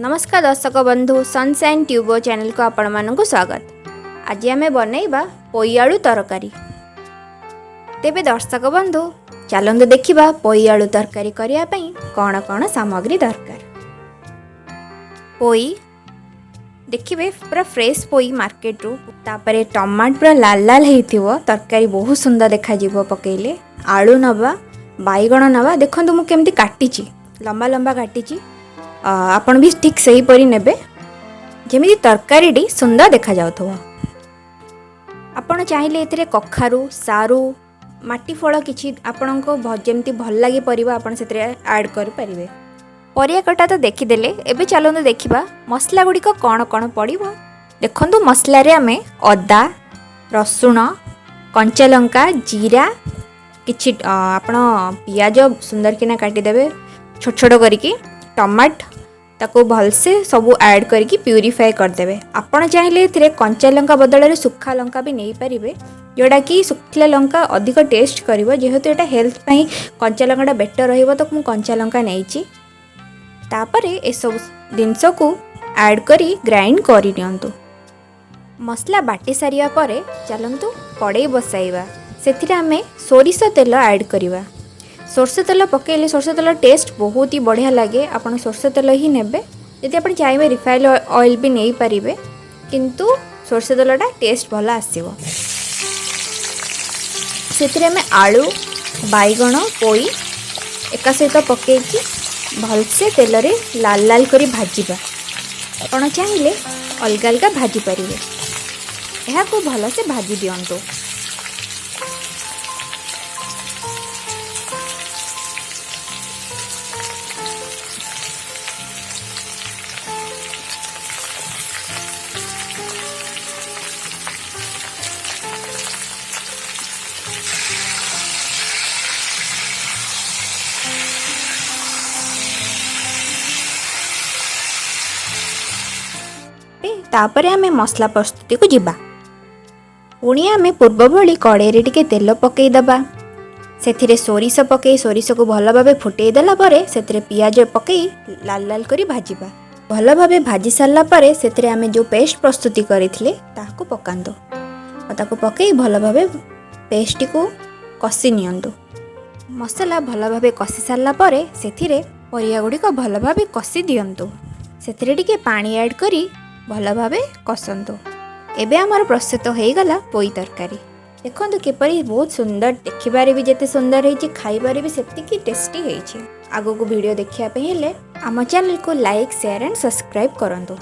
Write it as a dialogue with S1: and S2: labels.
S1: ନମସ୍କାର ଦର୍ଶକ ବନ୍ଧୁ, ସନସାଇନ୍ ଟ୍ୟୁବୋ ଚ୍ୟାନେଲକୁ ଆପଣମାନଙ୍କୁ ସ୍ୱାଗତ। ଆଜି ଆମେ ବନେଇବା ପୋଇଆଳୁ ତରକାରୀ। ତେବେ ଦର୍ଶକ ବନ୍ଧୁ, ଚାଲନ୍ତୁ ଦେଖିବା ପୋଇଆଳୁ ତରକାରୀ କରିବା ପାଇଁ କ'ଣ କ'ଣ ସାମଗ୍ରୀ ଦରକାର। ପୋଇ ଦେଖିବେ, ପୁରା ଫ୍ରେଶ୍ ପୋଇ ମାର୍କେଟରୁ। ତାପରେ ଟମାଟୋ ପୁରା ଲାଲ ଲାଲ ହେଇଥିବ, ତରକାରୀ ବହୁତ ସୁନ୍ଦର ଦେଖାଯିବ ପକେଇଲେ। ଆଳୁ ନେବା, ବାଇଗଣ ନେବା। ଦେଖନ୍ତୁ ମୁଁ କେମିତି କାଟିଛି, ଲମ୍ବା ଲମ୍ବା କାଟିଛି। ଆପଣ ବି ଠିକ୍ ସେହିପରି ନେବେ, ଯେମିତି ତରକାରୀଟି ସୁନ୍ଦର ଦେଖାଯାଉଥିବ। ଆପଣ ଚାହିଁଲେ ଏଥିରେ କଖାରୁ, ସାରୁ, ମାଟି ଫଳ କିଛି ଆପଣଙ୍କ ଯେମିତି ଭଲ ଲାଗେ ପରିବା, ଆପଣ ସେଥିରେ ଆଡ଼୍ କରିପାରିବେ। ପରିବା କଟା ତ ଦେଖିଦେଲେ, ଏବେ ଚାଲନ୍ତୁ ଦେଖିବା ମସଲା ଗୁଡ଼ିକ କ'ଣ କ'ଣ ପଡ଼ିବ। ଦେଖନ୍ତୁ, ମସଲାରେ ଆମେ ଅଦା, ରସୁଣ, କଞ୍ଚା ଲଙ୍କା, ଜିରା, କିଛି ଆପଣ ପିଆଜ ସୁନ୍ଦରକିନା କାଟିଦେବେ ଛୋଟ ଛୋଟ କରିକି, ଟମାଟ, ତାକୁ ଭଲସେ ସବୁ ଆଡ଼୍ କରିକି ପ୍ୟୁରିଫାଏ କରିଦେବେ। ଆପଣ ଚାହିଁଲେ ଏଥିରେ କଞ୍ଚା ଲଙ୍କା ବଦଳରେ ଶୁଖା ଲଙ୍କା ବି ନେଇପାରିବେ, ଯେଉଁଟାକି ଶୁଖିଲା ଲଙ୍କା ଅଧିକ ଟେଷ୍ଟ କରିବ। ଯେହେତୁ ଏଇଟା ହେଲ୍ଥ ପାଇଁ କଞ୍ଚା ଲଙ୍କାଟା ବେଟର୍ ରହିବ, ତ ମୁଁ କଞ୍ଚା ଲଙ୍କା ନେଇଛି। ତାପରେ ଏସବୁ ଜିନିଷକୁ ଆଡ଼୍ କରି ଗ୍ରାଇଣ୍ଡ କରିନିଅନ୍ତୁ। ମସଲା ବାଟି ସାରିବା ପରେ ଚାଲନ୍ତୁ କଡ଼େଇ ବସାଇବା। ସେଥିରେ ଆମେ ସୋରିଷ ତେଲ ଆଡ଼୍ କରିବା। ସୋରିଷ ତେଲ ପକାଇଲେ ସୋରିଷ ତେଲ ଟେଷ୍ଟ ବହୁତ ହି ବଢ଼ିଆ ଲାଗେ। ଆପଣ ସୋରିଷ ତେଲ ହିଁ ନେବେ। ଯଦି ଆପଣ ଚାହିଁବେ, ରିଫାଇନ୍ ଅଏଲ୍ ବି ନେଇପାରିବେ, କିନ୍ତୁ ସୋରିଷ ତେଲଟା ଟେଷ୍ଟ ଭଲ ଆସିବ। ସେଥିରେ ଆମେ ଆଳୁ, ବାଇଗଣ, ପୋଇ ଏକା ସହିତ ପକାଇକି ଭଲସେ ତେଲରେ ଲାଲ ଲାଲ କରି ଭାଜିବା। ଆପଣ ଚାହିଁଲେ ଅଲଗା ଅଲଗା ଭାଜି ପାରିବେ। ଏହାକୁ ଭଲସେ ଭାଜି ଦିଅନ୍ତୁ। ତାପରେ ଆମେ ମସଲା ପ୍ରସ୍ତୁତିକୁ ଯିବା। ପୁଣି ଆମେ ପୂର୍ବ ଭଳି କଡ଼େଇରେ ଟିକେ ତେଲ ପକାଇଦେବା। ସେଥିରେ ସୋରିଷ ପକାଇ ସୋରିଷକୁ ଭଲ ଭାବେ ଫୁଟେଇ ଦେଲା ପରେ ସେଥିରେ ପିଆଜ ପକାଇ ଲାଲ ଲାଲ କରି ଭାଜିବା। ଭଲ ଭାବେ ଭାଜି ସାରିଲା ପରେ ସେଥିରେ ଆମେ ଯେଉଁ ପେଷ୍ଟ ପ୍ରସ୍ତୁତି କରିଥିଲେ, ତାହାକୁ ପକାନ୍ତୁ ଆଉ ତାକୁ ପକାଇ ଭଲ ଭାବେ ପେଷ୍ଟଟିକୁ କଷି ନିଅନ୍ତୁ। ମସଲା ଭଲ ଭାବେ କଷି ସାରିଲା ପରେ ସେଥିରେ ପରିବା ଗୁଡ଼ିକ ଭଲ ଭାବେ କଷି ଦିଅନ୍ତୁ। ସେଥିରେ ଟିକେ ପାଣି ଆଡ଼୍ କରି ଭଲ ଭାବେ କଷନ୍ତୁ। ଏବେ ଆମର ପ୍ରସ୍ତୁତ ହେଇଗଲା ପୋଇ ତରକାରୀ। ଦେଖନ୍ତୁ କିପରି ବହୁତ ସୁନ୍ଦର, ଦେଖିବାରେ ବି ଯେତେ ସୁନ୍ଦର ହେଇଛି, ଖାଇବାରେ ବି ସେତିକି ଟେଷ୍ଟି ହେଇଛି। ଆଗକୁ ଭିଡ଼ିଓ ଦେଖିବା ପାଇଁ ହେଲେ ଆମ ଚ୍ୟାନେଲକୁ ଲାଇକ୍, ସେୟାର ଆଣ୍ଡ ସବସ୍କ୍ରାଇବ୍ କରନ୍ତୁ।